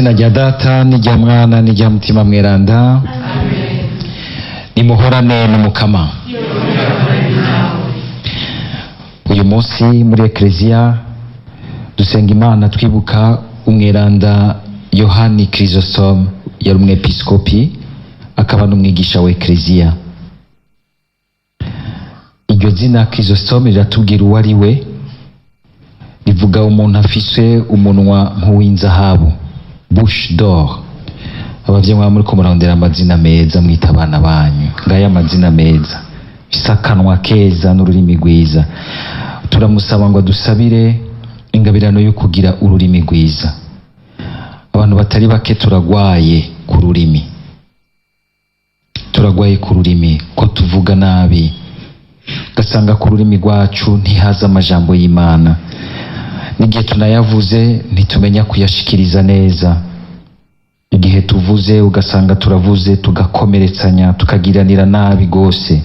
Izina rya Data n'irya Mwana n'irya Mutima Mweranda. Nimuhorane n'Umukama. Uyu munsi muri Ekleziya dusenga Imana twibuka umweranda Yohani Chrysostome, yari umwepiskopi akaba n'umwigisha wa Ekleziya. Iryo zina Chrysostome riratubwira uwo ari we, rivuga umuntu afise umunwa nk'uw'inzahabu, bouche d'or. Abavyeyi mwaba muriko murarondera amazina meza mwita abana banyu, ngaya amazina meza, afise akanwa keza n'ururimi rwiza. Turamusaba ngo adusabire ingabirano yo kugira ururimi rwiza. Abantu batari bake turagwaye ku rurimi, turagwaye ku rurimi ko tuvuga nabi, ugasanga ku rurimi rwacu ntihaza amajambo y'Imana, n'igihe tunayavuze ntitumenya kuyashikiriza neza. Igihe tuvuze ugasanga turavuze tugakomeretsanya, tukagiranira nabi gose.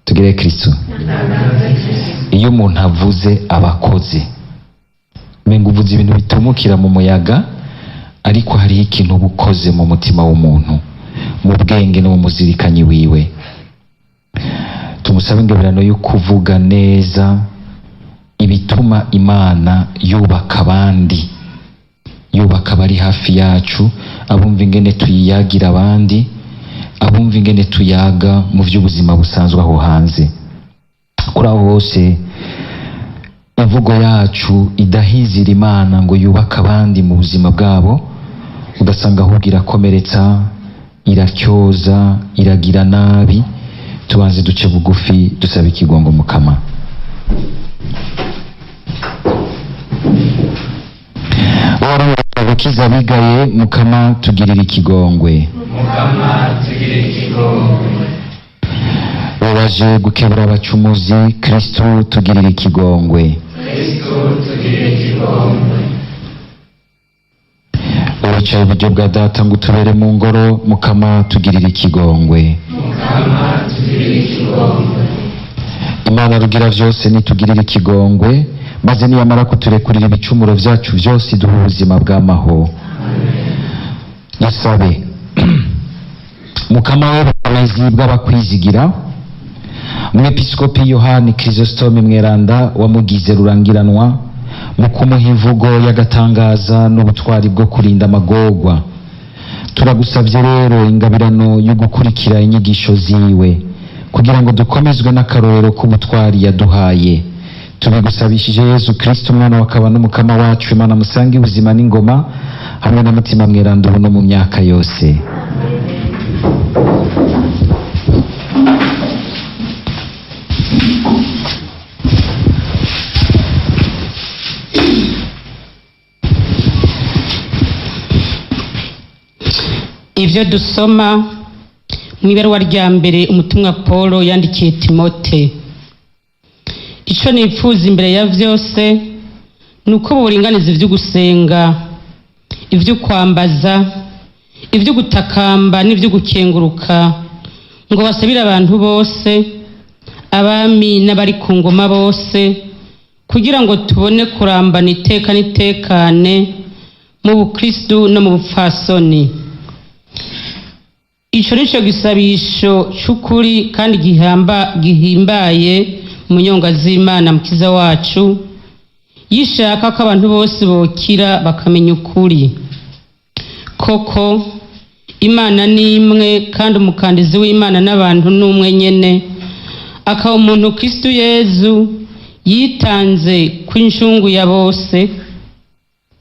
Tugire Kristo. Iyo umuntu avuze abakoze, umenga uvuze ibintu bitumukira mu muyaga, ariko hariho ikintu uba ukoze mu mutima w'umuntu, mu bwenge no mu muzirikanyi wiwe. Tumusabe ingabirano yo kuvuga neza ibituma Imana yubaka abandi, yubaka abari hafi yacu, abumva ingene tuyiyagira abandi, abumva ingene tuyaga mu by'ubuzima busanzwe aho hanze. Kuri aho hose imvugo yacu idahizira Imana ngo yubake abandi mu buzima bwabo, ugasanga ahubwo irakomeretsa, iratyoza, iragira nabi. Tubanze duce bugufi dusabe ikigongo Mukama. Gukiza abigaye, Mukama tugirira ikigongwe. Mukama tugirira ikigongwe. Waje gukebura abacumuzi, Kristo tugirira ikigongwe. Kristo tugirira ikigongwe. Wicaye iburyo bwa Data ngo utubere mu ngoro, Mukama tugirira ikigongwe. Mukama tugirira ikigongwe. Imana rugira vyose nitugirira ikigongwe, maze niyamara kuturekurira ibicumuro vyacu vyose iduha ubuzima bw'amaho. Dusabe. Mukama w'ubukomezi bw'abakwizigira, umwepiskopi Yohani Chrysostome Mweranda wamugize rurangiranwa mu kumuha imvugo y'agatangaza n'ubutwari bwo kurinda amagorwa, turagusavye rero ingabirano yo gukurikira inyigisho ziwe kugira ngo dukomezwe n'akarorero k'ubutwari yaduhaye. Tubigusabishije Yezu Kristo, umwana wakaba n'umukama wacu. Imana musange ubuzima n'ingoma hamwe na Mutima Mweranda, ubu no mu myaka yose. Ivyo dusoma mu ibaruwa rya mbere umutumwa Paul yandikiye Timote. Ico nipfuza imbere ya vyose ni uko boringaniza ivy'ugusenga, ivy'ukwambaza, ivy'ugutakamba n'ivy'ugukenguruka, ngo basabire abantu bose, abami n'abari ku ngoma bose, kugira ngo tubone kurambana iteka n'itekane mu bukristu no mu bupfasoni. Ico nico gisabisho c'ukuri kandi gihimbaye mu nyonga z'Imana Mukiza wacu, yishaka ko abantu bose bokira bakamenya ukuri. Koko Imana ni imwe, kandi umukandizi w'Imana n'abantu ni umwe nyene, akaba umuntu Kristu Yezu, yitanze kw'incungu ya bose,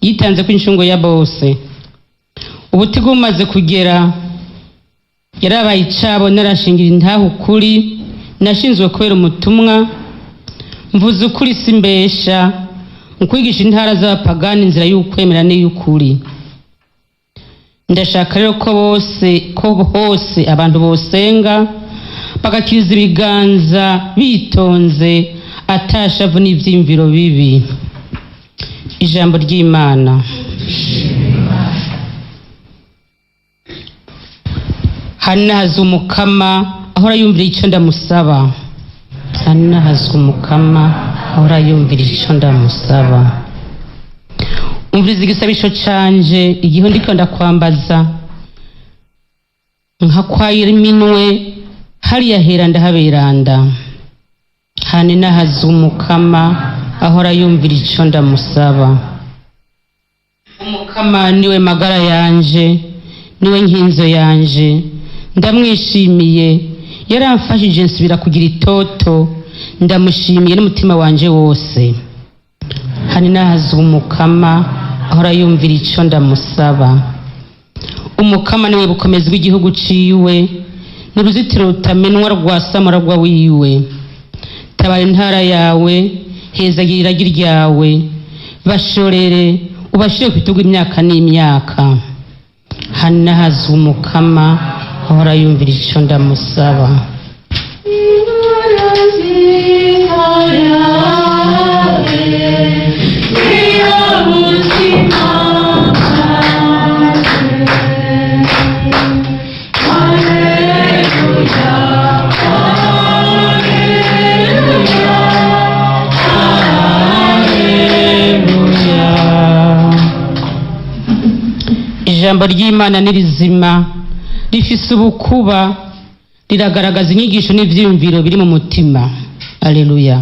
yitanze kw'incungu ya bose. Ubutigu bumaze kugera, yarabaye icabo narashingira intahe ukuri, nashinzwe kubera umutumwa, mvuze ukuri simbesha, mu kwigisha intara z'abapagani inzira y'ukwemera n'iy'ukuri. Ndashaka rero ko bose, ko hose abantu bosenga bagakiriza ibiganza bitonze, atashavu n'ivyiyumviro bibi. Ijambo ry'Imana. Hanahazwe Umukama ahora yumvira ico ndamusaba. Hanahazwe Umukama ahora yumvira ico ndamusaba. Umviriza igisabisho canje igihe ndiko ndakwambaza, nkakwayira iminwe hariya hera ndahaberanda. Hane nahaza Umukama ahora yumvira ico ndamusaba. Umukama niwe magara yanje, niwe nkinzo yanje, ndamwishimiye, yaramfashije nsubira kugira itoto, ndamushimiye n'umutima wanje wose. Hani nahaza Umukama ahora yumvira ico ndamusaba. Umukama niwe bukomezi bw'igihugu ciwe, ni uruzitiro rutamenwa rwa samuragwa wiwe. Tabara intara yawe, hezagira iragi ryawe, bashorere ubashire ku bitugu imyaka n'imyaka. Hani nahaza Umukama ahora yumvira ico ndamusaba. Ijambo ry'Imana ni rizima, rifise ubukuba, riragaragaza inyigisho n'ivyiyumviro biri mu mutima. Aleluya.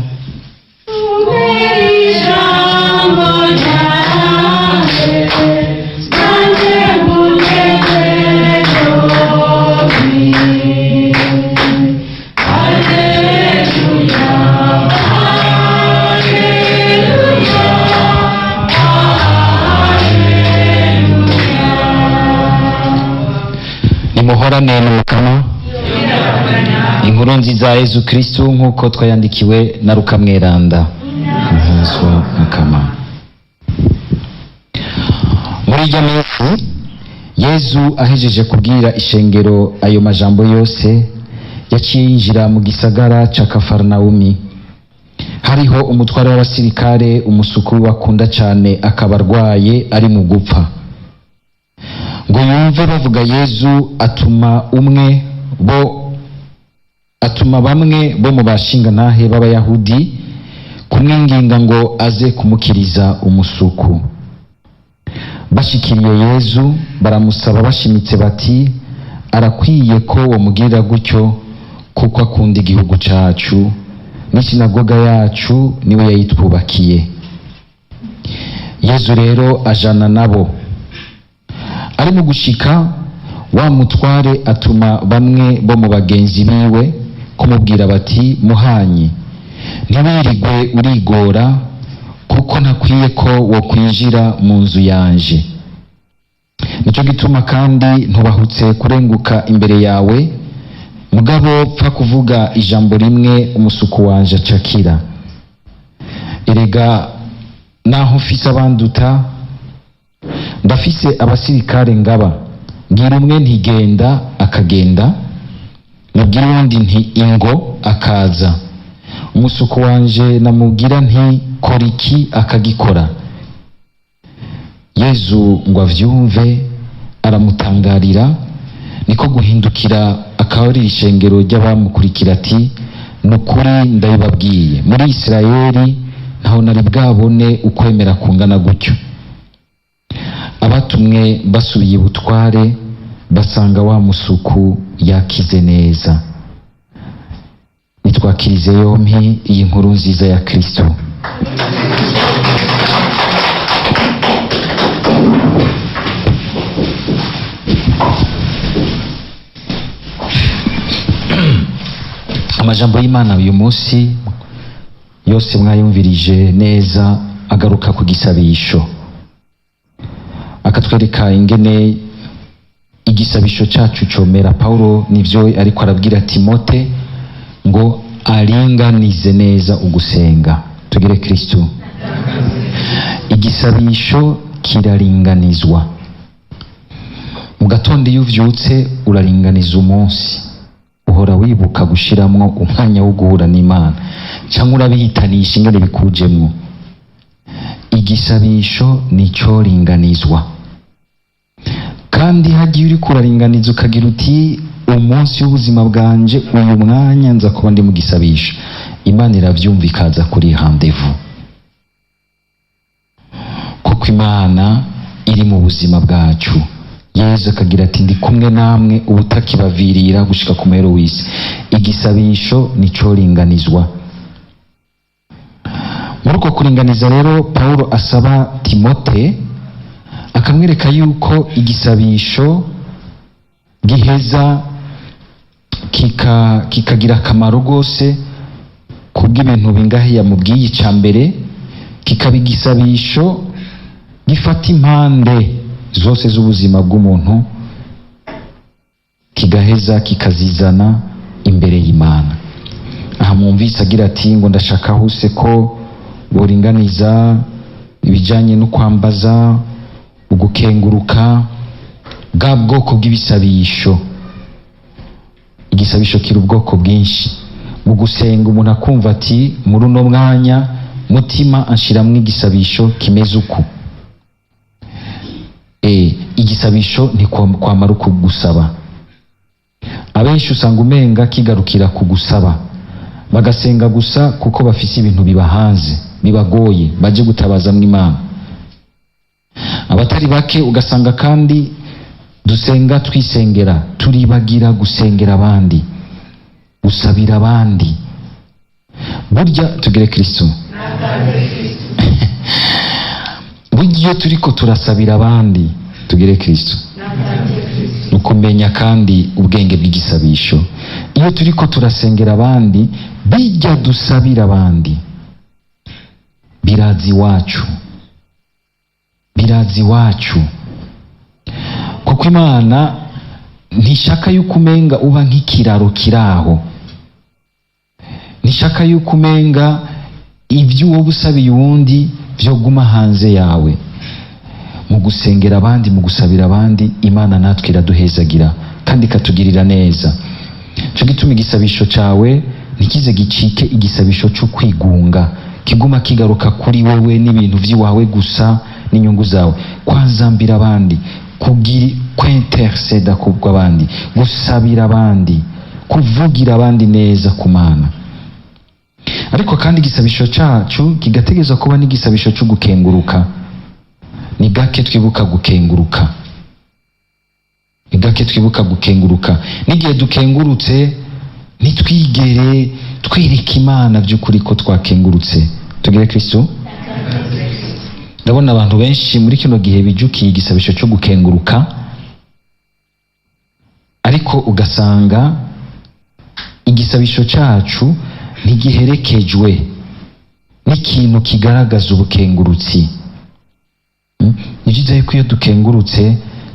Nimuhorane n'Umukama. Inkuru nziza ya Yezu Kristu nk'uko twayandikiwe na Luka Mweranda. Muhazwa Mukama. Muri iryo minsi Yezu ahejeje kubwira ishengero ayo majambo yose, yaciye yinjira mu gisagara ca Kafarnawumi. Hariho umutware w'abasirikare, umusuku we akunda cane, akaba arwaye ari mu gupfa. Ngo yumve bavuga Yezu, atuma umwe bo atuma bamwe bo mu bashingantahe b'Abayahudi kumwinginga ngo aze kumukiriza umusuku. Bashikiriye Yezu baramusaba bashimitse bati: arakwiye ko wamugirira gutyo, kuko akunda igihugu cacu, n'isinagoga yacu niwe yayitwubakiye. Yezu rero ajana nabo. Ari mu gushika, wa mutware atuma bamwe bo mu bagenzi biwe kumubwira bati: muhanyi, ntiwirigwe urigora, kuko ntakwiye ko wokwinjira mu nzu yanje. Nico gituma kandi ntubahutse kurenguka imbere yawe, mugabo pfa kuvuga ijambo rimwe, umusuku wanje acakira. Erega naho mfise abanduta, ndafise abasirikare ngaba, mbwira umwe ntigenda akagenda, nabwira uwundi nti ingo akaza, umusuku wanje namubwira nti kora iki akagikora. Yezu ngo avyumve aramutangarira, niko guhindukira akaba ari ishengero ry'abamukurikira ati: nukuri ndabibabwiye, muri Isirayeli ntaho nari bwabone ukwemera kungana gutyo. Abatumwe basubiye ibutware basanga wa musuku yakize neza. Nitwakirize yompi iyi nkuru nziza ya Kristo. Amajambo y'Imana uyu munsi yose mwayumvirije neza, agaruka ku gisabisho, akatwereka ingene igisabisho cacu comera. Paulo nivyo ariko arabwira Timote ngo aringanize neza ugusenga. Tugire Kristo. Igisabisho kiraringanizwa. Mu gatondo iyo uvyutse uraringaniza umunsi, uhora wibuka gushiramwo umwanya wo guhura n'Imana, canke urabihitanisha ingene bikujemwo. Igisabisho nico ringanizwa. Kandi hagiye uriko uraringaniza ukagira uti umunsi w'ubuzima bwanje uyu mwanya nza kuba ndi mu gisabisho, Imana iravyumva ikaza kuri rendez-vous. Kuko yuko Imana iri mu buzima bwacu. Yezu akagira ati ndi kumwe namwe ubutakibavirira gushika ku muhero w'isi. Igisabisho nico ringanizwa. Muri uko kuringaniza rero, Paulo asaba Timote, akamwereka yuko igisabisho giheza kikagira akamaro rwose kubw'ibintu bingahe yamubwiye. Icya mbere, kikaba igisabisho gifata impande zose z'ubuzima bw'umuntu, kigaheza kikazizana imbere y'Imana. Aha mwumvise agira ati ngo ndashaka hose ko boringaniza ibijyanye no kwambaza, ugukenguruka, bwa bwoko bw'ibisabisho. Igisabisho kiri ubwoko bwinshi. Mu gusenga umuntu akumva ati muri uno mwanya mutima anshiramwo igisabisho kimeze uku. Igisabisho ntikwamara ukugusaba. Abenshi usanga umenga kigarukira kugusaba, bagasenga gusa kuko bafise ibintu bibahanze, bibagoye, baje gutabazamwo Imana. Abatari bake ugasanga kandi dusenga twisengera, turibagira gusengera abandi, gusabira abandi. Burya tugire Kristo, burya iyo turiko turasabira abandi, tugire Kristo, ni ukumenya kandi ubwenge bw'igisabisho. Iyo turiko turasengera abandi, bijya dusabira abandi biraza iwacu, biraza iwacu, kuko Imana ntishaka yuko umenga uba nk'ikiraro kiraho, ntishaka yuko umenga ibyo wowe usabiye uwundi vyoguma hanze yawe. Mu gusengera abandi, mu gusabira abandi, Imana natwe iraduhezagira kandi ikatugirira neza. Cyo gituma igisabisho cawe ntikize gicike igisabisho cyo kwigunga, kiguma kigaruka kuri wewe n'ibintu vy'iwawe gusa n'inyungu zawe. Kwanzambira abandi, kugira kwinterceda kubw'abandi, gusabira abandi, kuvugira abandi neza ku Mana. Ariko kandi igisabisho cacu kigategerezwa kuba n'igisabisho cyo gukenguruka. Ni gake twibuka gukenguruka, ni gake twibuka gukenguruka. N'igihe dukengurutse ntitwigere twereka Imana by'ukuri ko twakengurutse. Tugire Kristo. Ndabona abantu benshi muri kino gihe bijukiye igisabisho cyo gukenguruka, ariko ugasanga igisabisho cacu ntigiherekejwe n'ikintu kigaragaza ubukengurutsi. Ni byiza yuko iyo dukengurutse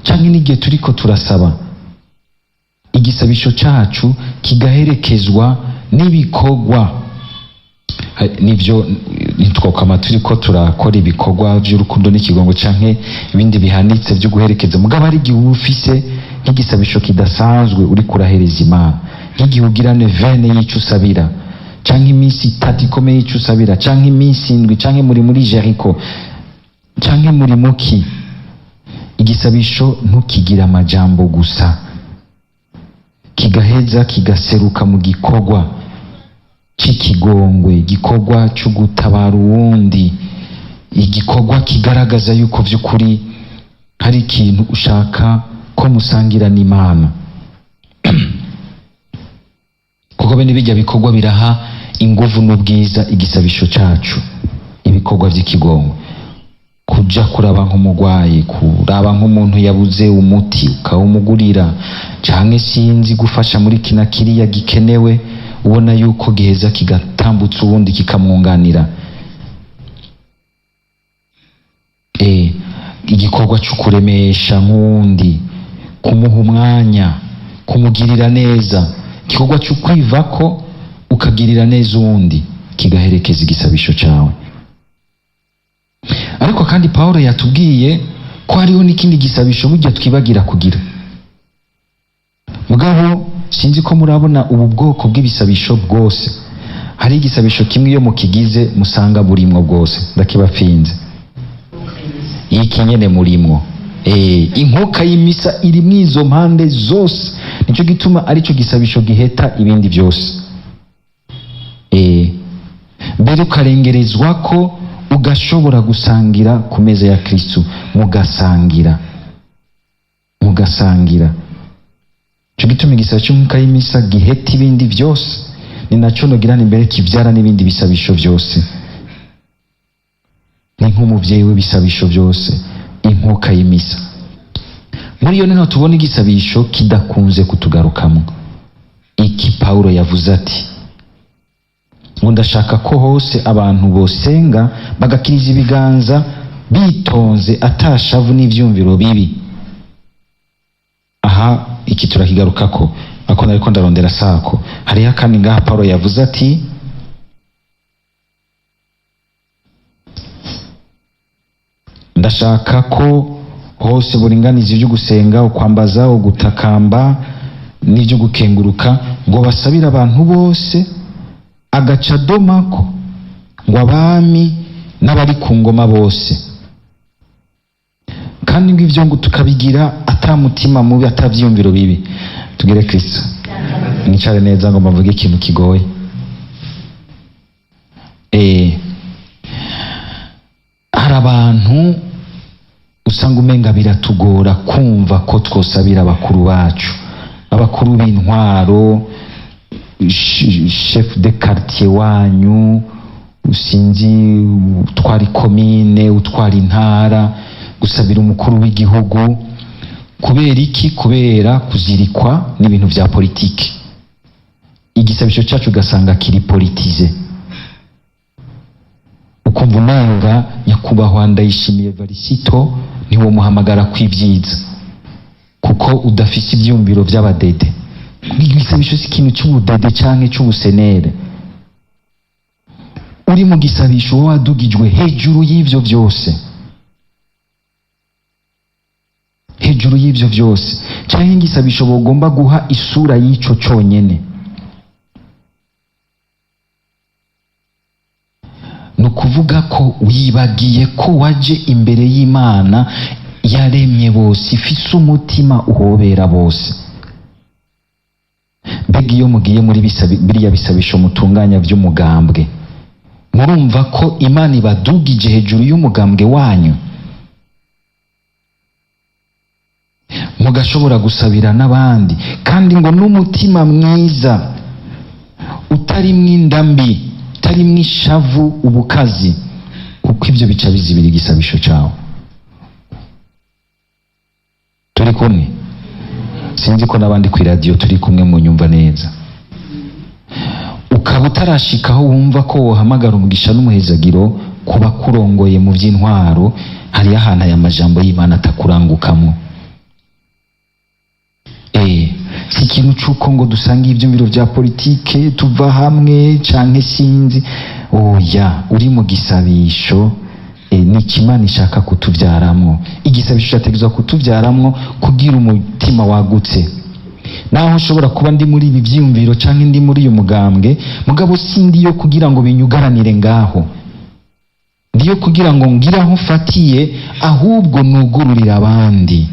canke n'igihe turiko turasaba, igisabisho cacu kigaherekezwa n'ibikorwa. Nivyo ntitwokama turiko turakora ibikorwa vy'urukundo n'ikigongo canke ibindi bihanitse vyo guherekeza, mugabo ari igihe uba ufise nk'igisabisho kidasanzwe uriko urahereza Imana, nk'igihe ugira neuvaine y'ico usabira, canke iminsi 3 ikomeye y'ico usabira, canke iminsi 7, canke muri Jericho, canke muri muki. Igisabisho ntukigira amajambo gusa, kigaheza kigaseruka mu gikorwa c'ikigongwe, igikorwa cyo gutabara uwundi, igikorwa kigaragaza yuko vy'ukuri hari ikintu ushaka ko musangira n'Imana. Kuko bene bijya bikorwa biraha inguvu n'ubwiza igisabisho cacu. Ibikorwa vy'ikigongwe, kuja kuraba nk'umugwayi, kuraba nk'umuntu yabuze umuti ukawumugurira, canke sinzi gufasha muri kina kiriya gikenewe, ubona yuko giheza kigatambutsa uwundi kikamwunganira. Igikorwa cyo kuremesha nk'uwundi, kumuha umwanya, kumugirira neza, igikorwa cyo kwivako ukagirira neza uwundi, kigaherekeza igisabisho cawe. Ariko kandi Paulo yatubwiye ko hariho n'ikindi gisabisho burya twibagira kugira. Mugabo sinzi ko murabona ubu bwoko bw'ibisabisho bwose. Hari igisabisho kimwe iyo mukigize musanga burimwo bwose, ndakibapfinze. Iki nyene murimwo. Inkoka y'imisa iri mwizo mpande zose. Nico gituma arico gisabisho giheta ibindi byose. Mbere ukarengerezwa ko Ugashobora gusangira ku meza ya Kristu, mugasangira, mugasangira. Ico gituma igisabisho c'inkuka y'imisa giheta ibindi vyose, ni naco nogira imbere kivyara n'ibindi bisabisho vyose. Ni nk'umuvyeyi w'ibisabisho vyose, inkuka y'imisa. Muri iyo niho tubona igisabisho kidakunze kutugarukamo. Iki Paulo yavuze ati ngo ndashaka ko hose abantu bosenga bagakiriza ibiganza bitonze, atashavu n'ivyumviro bibi. Aha iki turakigarukako, ako nariko ndarondera sako. Hariho akandi ngaha Paulo yavuze ati ndashaka ko hose buringaniza ibyo gusenga, ukwambaza, ugutakamba n'ibyo gukenguruka, ngo basabire abantu bose, agaca adomako ngo abami n'abari ku ngoma bose, kandi ngo ivyo ngo tukabigira ata mutima mubi, ata vyiyumviro bibi. Tugire Kristo. Mwicare neza ngo mbavuge ikintu kigoye. Hari abantu usanga umenga biratugora kumva ko twosabira abakuru bacu, abakuru b'intwaro, chef de quartier wanyu, usinzi utwara ikomine, utwara intara, gusabira umukuru w'igihugu. Kubera iki? Kubera kuzirikwa n'ibintu vya politiki. Igisabisho cyacu ugasanga kiri politize, ukumva umenga nyakubahwa Ndayishimiye Varisito ntiwomuhamagara kw'ivyiza kuko udafise ivyumviro vy'abadede. Igisabisho si ikintu c'ubudede canke c'ubusenere. Uri mu gisabisho wowe wadugijwe hejuru y'ivyo vyose, hejuru y'ivyo vyose. Canke igisabisho bogomba guha isura y'ico conyene. Ni ukuvuga ko wibagiye ko waje imbere y'Imana yaremye bose, ifise umutima uhobera bose. Mbega iyo mugiye muri biriya bisabisho mutunganya vy'umugambwe, murumva ko Imana ibadugije hejuru y'umugambwe wanyu, mugashobora gusabira n'abandi, kandi ngo n'umutima mwiza utarimwo inda mbi, utarimwo ishavu, ubukazi, kuko ivyo bica bizibira igisabisho cawe. Turi kumwe? Sinzi ko n'abandi kw'iradiyo turi kumwe munyumva neza. Ukaba utarashikaho wumva ko wohamagara umugisha n'umuhezagiro kuba kurongoye mu vy'intwaro, hariyo ahantu aya majambo y'Imana atakurangukamwo. Si ikintu c'uko ngo dusange ivyumviro vya politike tuva hamwe canke sinzi. Oya, uri mu gisabisho, ni Imana ishaka kutuvyaramwo. Igisabisho cyategerezwa kutuvyaramwo kugira umutima wagutse. Naho nshobora kuba ndi muri ibi vyiyumviro canke ndi muri uyu mugambwe, mugabo sindi yo kugira ngo binyugaranire ngaho, ndiyo kugira ngo ngire aho mfatiye, ahubwo nugururira abandi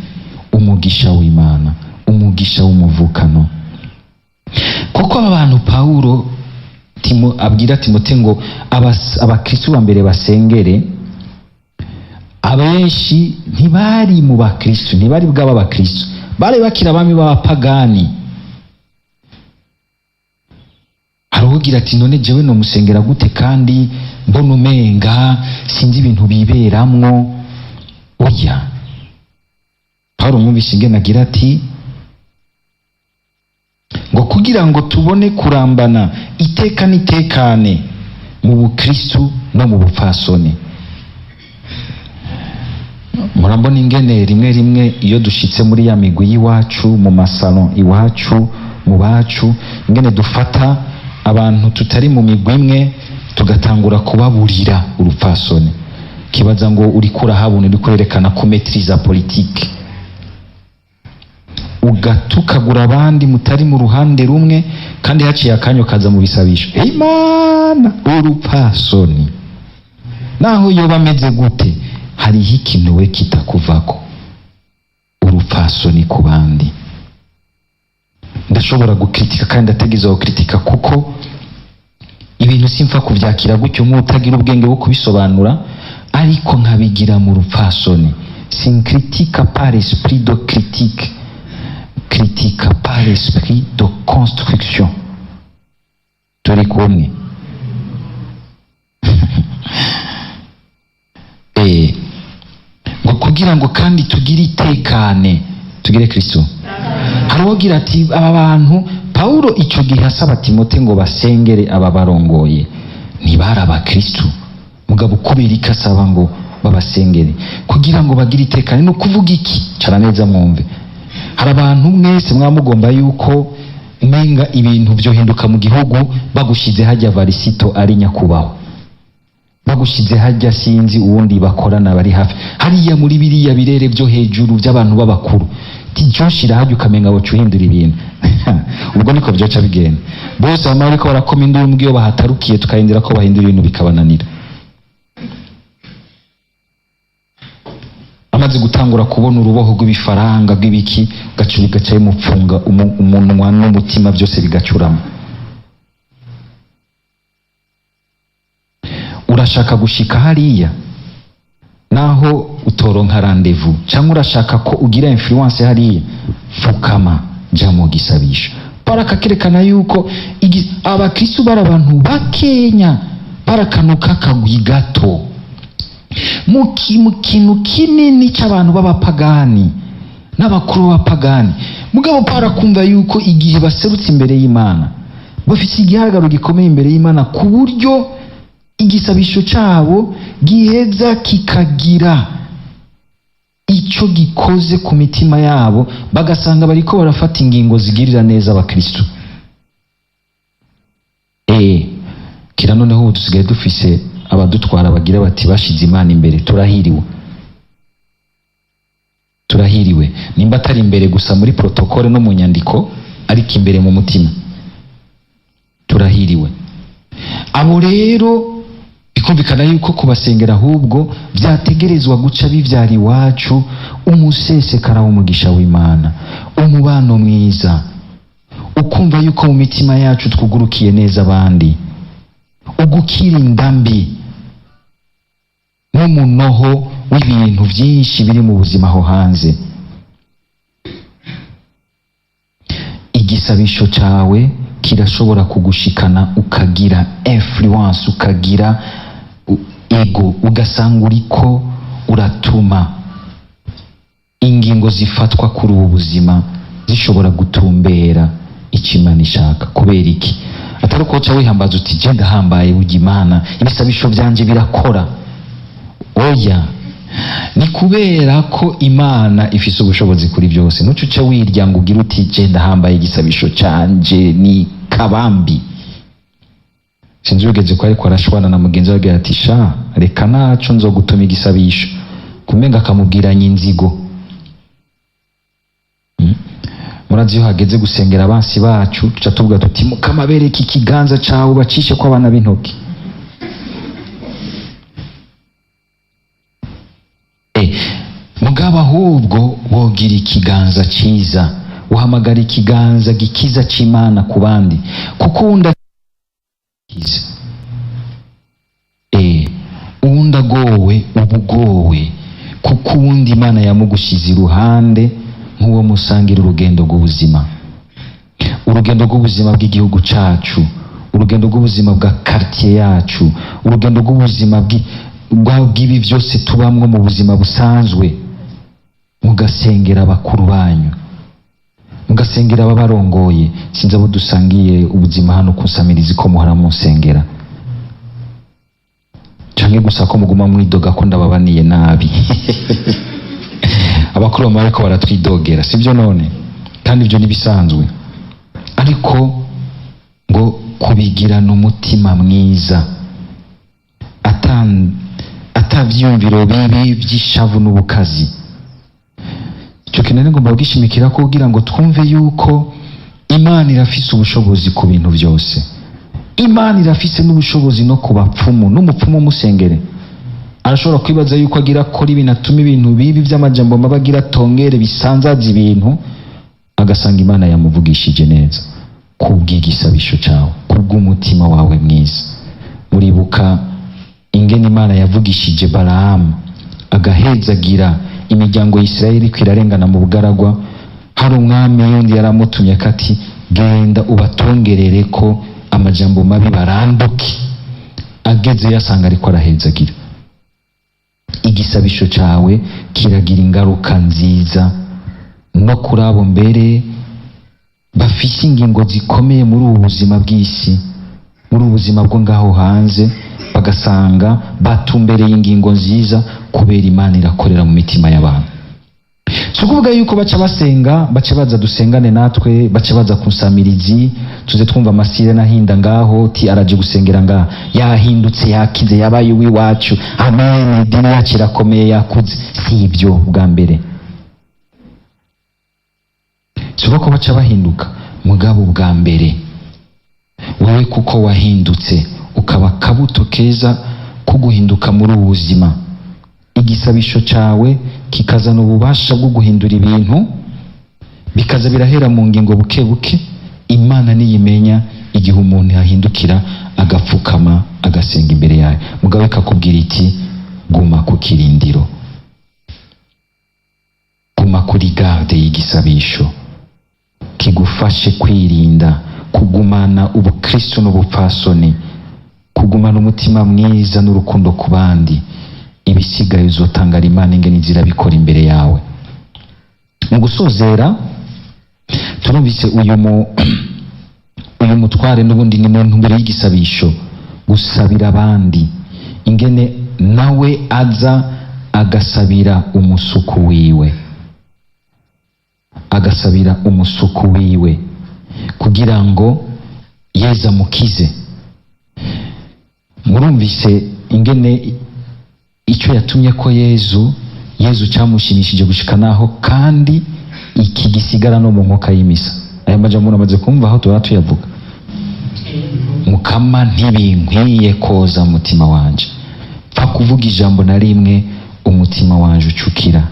umugisha w'Imana, umugisha w'umuvukano. Kuko aba bantu Paulo abwira Timote ngo abakristo ba mbere basengere, abenshi ntibari mu bakristo, ntibari bw'aba bakristo, bari bakiri abami b'abapagani. Hari ugira ati none jewe no musengera gute kandi mbona umenga sinzi ibintu biberamwo? Oya, Paulo mwumvise ingene agira ati ngo kugira ngo tubone kurambana iteka n'itekane mu bukristu no mu bupfasoni. Murambona ingene rimwe rimwe iyo dushitse muri ya migwi y'iwacu, mu masalon iwacu, mu bacu, ingene dufata abantu tutari mu migwi imwe tugatangura kubaburira urupfasoni. Kibaza ngo uriko urahabona, uriko urerekana ko maîtrise politique, ugatukagura abandi mutari mu ruhande rumwe, kandi haciye akanya ukaza mu bisabisho Imana urupfasoni. Naho yoba ameze gute, hariho ikintu we kitakuvako, urupfasoni ku bandi. Ndashobora gukritika kandi ndategerezwa gukritika, kuko ibintu simfa kuvyakira gutyo nk'utagira ubwenge bwo kubisobanura. Ariko nkabigira mu rupfasoni. Sinkritika par esprit de critique, critique par esprit de construction. Turi kumwe? Ngo kugira ngo kandi tugire itekane, tugire Kristo. Hari uwogira ati aba bantu, Paulo ico gihe asaba Timote ngo basengere aba barongoye, ntibari abakristo, mugabo kubera iki asaba ngo babasengere kugira ngo bagire itekane? Ni ukuvuga iki? Cara neza mwumve. Hari abantu mwese mwamugomba yuko umenga ibintu vyohinduka mu gihugu bagushize hajya Varisito ari nyakubahwa, bagushize hajya sinzi uwundi bakorana bari hafi hariya muri biriya birere byo hejuru by'abantu b'abakuru, tijoshira hajya ukamenga boca uhindura ibintu. Ubwo niko byoca bigenda, bose bama bariko barakoma induru mbwiyo bahatarukiye, tukahindura ko bahindura ibintu bikabananira. Amaze gutangura kubona uruboho rw'ibifaranga rw'ibiki, gaca bigaca bimupfunga umunwa n'umutima byose bigacurama. Urashaka gushika hariya naho utoronka rendez-vous, cyangwa urashaka ko ugira influence hariya, fukama ja mu gisabisho. Barakakerekana yuko abakristo bari abantu bakenya, barakanuka kagwi gato mu kintu kinini cy'abantu b'abapagani n'abakuru b'abapagani. Mugabo barakumva yuko igihe baserutse imbere y'Imana bafite igihagararo gikomeye imbere y'Imana, ku buryo igisabisho cyabo giheza kikagira icyo gikoze ku mitima yabo, bagasanga bariko barafata ingingo zigirira neza abakristo. Kira noneho ubu dusigaye dufise abadutwara bagira bati bashize Imana imbere, turahiriwe. Turahiriwe nimba atari imbere gusa muri protokole no mu nyandiko, ariko imbere mu mutima turahiriwe. Abo rero bikumvikana yuko kubasengera ahubwo byategerezwa guca bivyara iwacu umusesekara w'umugisha w'Imana, umubano mwiza, ukumva yuko mu mitima yacu twugurukiye neza abandi, ugukira indambi n'umunoho w'ibintu byinshi biri mu buzima aho hanze. Igisabisho cyawe kirashobora kugushikana ukagira influence, ukagira ego, ugasanga uriko uratuma ingingo zifatwa kuri ubu buzima zishobora gutumbera icyo Imana ishaka. Kubera iki? Atari uko uca wihambaza uti je ndahambaye burya Imana ibisabisho byanje birakora. Oya, ni kubera ko Imana ifise ubushobozi kuri byose. Ntuce uce wirya ngo ugire uti je ndahambaye igisabisho canje ni kabambi. Sinzi ugeze ko ariko arashwana na mugenzi we agira ati sha reka naco nzogutuma igisabisho, kumenga akamubwiranya inzigo. Murazi iyo hageze gusengera abansi bacu tuca tuvuga tuti Mukama bereke ikiganza cawe bacishe ko abana b'intoki. Mugabo ahubwo wogira ikiganza ciza, uhamagara ikiganza gikiza c'Imana ku bandi, kuko uwundi akiza. Uwundi agowe ubugowe, kuko uwundi Imana yamugushize iruhande nk'uwo musangira urugendo rw'ubuzima, urugendo rw'ubuzima bw'igihugu cacu, urugendo rw'ubuzima bwa quartier yacu, urugendo rw'ubuzima bw'ibi byose tubamwo mu buzima busanzwe. Mugasengera abakuru banyu, mugasengera ababarongoye. Sinzi abo dusangiye ubuzima hano kusamiriza ko muhora munsengera, canke gusa ko muguma mwidoga ko ndababaniye nabi. Abakuru bama bariko baratwidogera, sibyo none? Kandi ibyo nibisanzwe, ariko ngo kubigirana umutima mwiza, atavyiyumviro bibi by'ishavu n'ubukazi. Icyo kintu nari ngomba kugishimikira ko kugira ngo twumve yuko Imana irafise ubushobozi ku bintu byose. Imana irafise n'ubushobozi no ku bapfumu. N'umupfumu musengere arashobora kwibaza yuko agira akora ibintu atuma ibintu bibi by'amajambo mabi agira atongere bisanzaza ibintu, agasanga Imana yamuvugishije neza kubw'igisabisho cyawe, kubw'umutima wawe mwiza. Muribuka Ingene Imana yavugishije Balamu agahezagira imiryango ya Isirayeli iriko irarengana mu bugaragwa, hari umwami yundi yaramutumye akati: "Genda ubatongerere ko amajambo mabi baranduke." Agezeyo asanga ariko arahezagira. Igisabisho cawe kiragira ingaruka nziza no kuri abo mbere bafise ingingo zikomeye muri ubu buzima bw'isi, muri ubu buzima bwo ngaho hanze, bagasanga batumbereye ingingo nziza kubera Imana irakorera mu mitima y'abantu. Si ukuvuga yuko baca basenga, baca baza dusengane natwe, baca baza kunsamirizi tuze twumva amasire n'ahinda ngaho ti araje gusengera ngaha, yahindutse, yakize, yabaye uw'iwacu, amen, idini yacu irakomeye, yakuze. Si ibyo bwa mbere, si uko baca bahinduka. Mugabo bwa mbere wewe kuko wahindutse ukaba akabuto keza ko guhinduka muri ubu buzima, igisabisho cawe kikazana ububasha bwo guhindura ibintu, bikaza birahera mu ngingo buke buke. Imana niyimenya igihe umuntu yahindukira agapfukama agasenga imbere yayo. Mugabo ikakubwira iti: "Guma ku kirindiro, guma kuri garde y'igisabisho kigufashe kwirinda, kugumana ubukristo n'ubupfasoni, kugumana umutima mwiza n'urukundo ku bandi. Ibisigaye uzotangara Imana ingene izirabikora imbere yawe." Mu gusozera, turumvise uyu mutware n'ubundi ni mu ntumbero y'igisabisho, gusabira abandi, ingene nawe aza agasabira umusuku wiwe, agasabira umusuku wiwe kugira ngo Yezu amukize. Murumvise ingene icyo yatumye ko Yezu cyamushimishije gushika naho kandi iki gisigara no mu nkoka y'imisa. Aya majambo muramaze kumva aho tuhora tuyavuga: "Mukama, ntibinkwiye koza umutima wanje, pfa kuvuga ijambo na rimwe umutima wanje ucukira."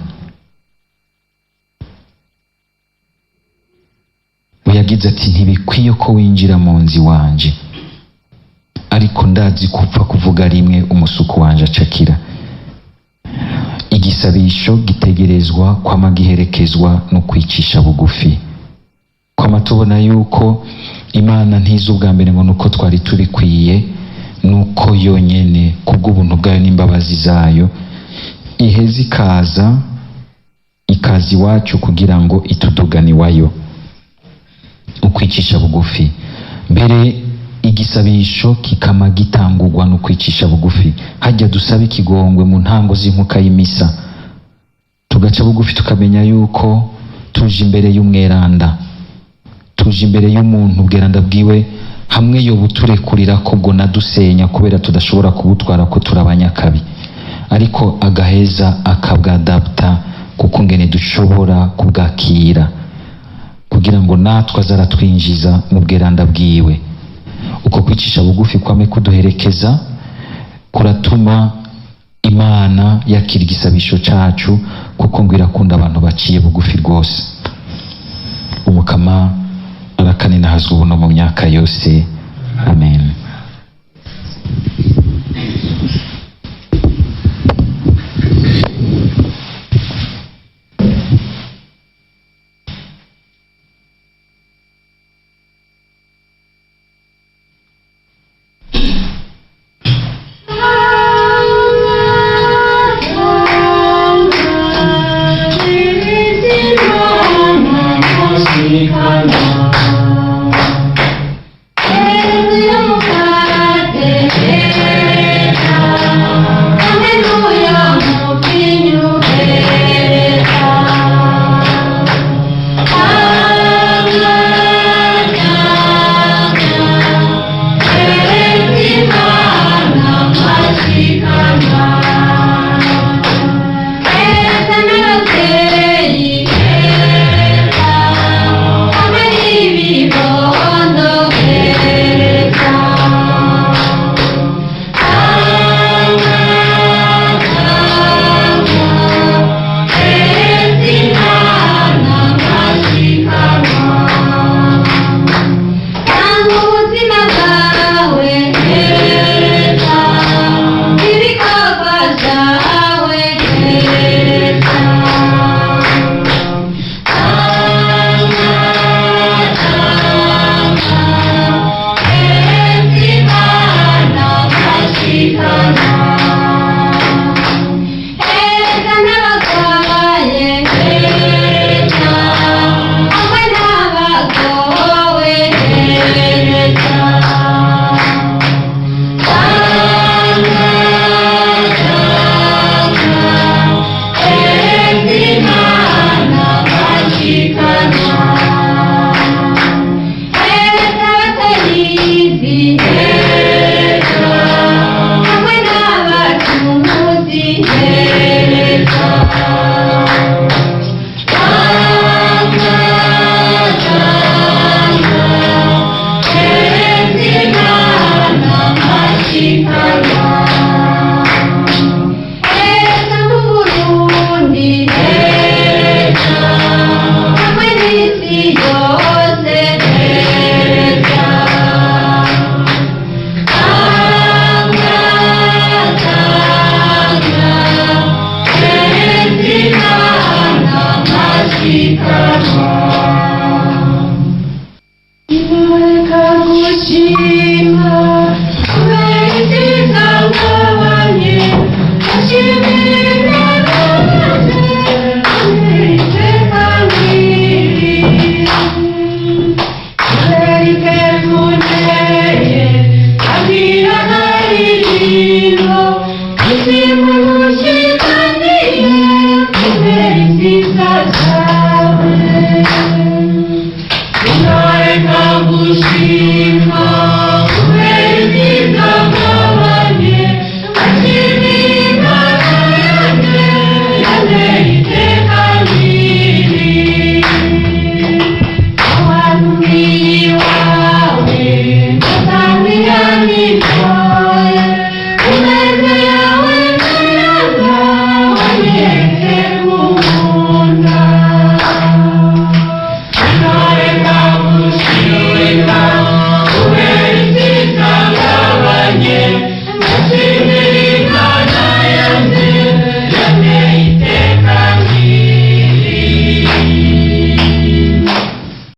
Yagize ati: "Ntibikwiye ko winjira mu nzu iwanje, ariko ndazi kupfa kuvuga rimwe umusuku wanje acakira." Igisabisho gitegerezwa kwama giherekezwa no kwicisha bugufi, kwama tubona yuko Imana ntizi ubwa mbere ngo nuko twari tubikwiye, nuko yonyene kubw'ubuntu bwayo n'imbabazi zayo iheza ikaza iwacu kugira ngo itudugane iwayo. Ukwicisha bugufi mbere, igisabisho kikama gitangurwa no kwicisha bugufi. Hajya dusaba ikigongwe mu ntango z'inkuka y'imisa, tugaca bugufi, tukamenya yuko tuje imbere y'umweranda, tuje imbere y'umuntu ubweranda bwiwe hamwe yo buturekurira ko bwo nadusenya kubera tudashobora kubutwara ko turabanyakabi, ariko agaheza akabwadapta kuko ngene dushobora kubwakira kugira ngo natwe azaratwinjiza mu bweranda bwiwe. Uko kwicisha bugufi kwame kuduherekeza kuratuma Imana yakira igisabisho cacu, kuko ngo irakunda abantu baciye bugufi rwose. Umukama arakaninahazwa ubuno mu myaka yose. Amen. Imana.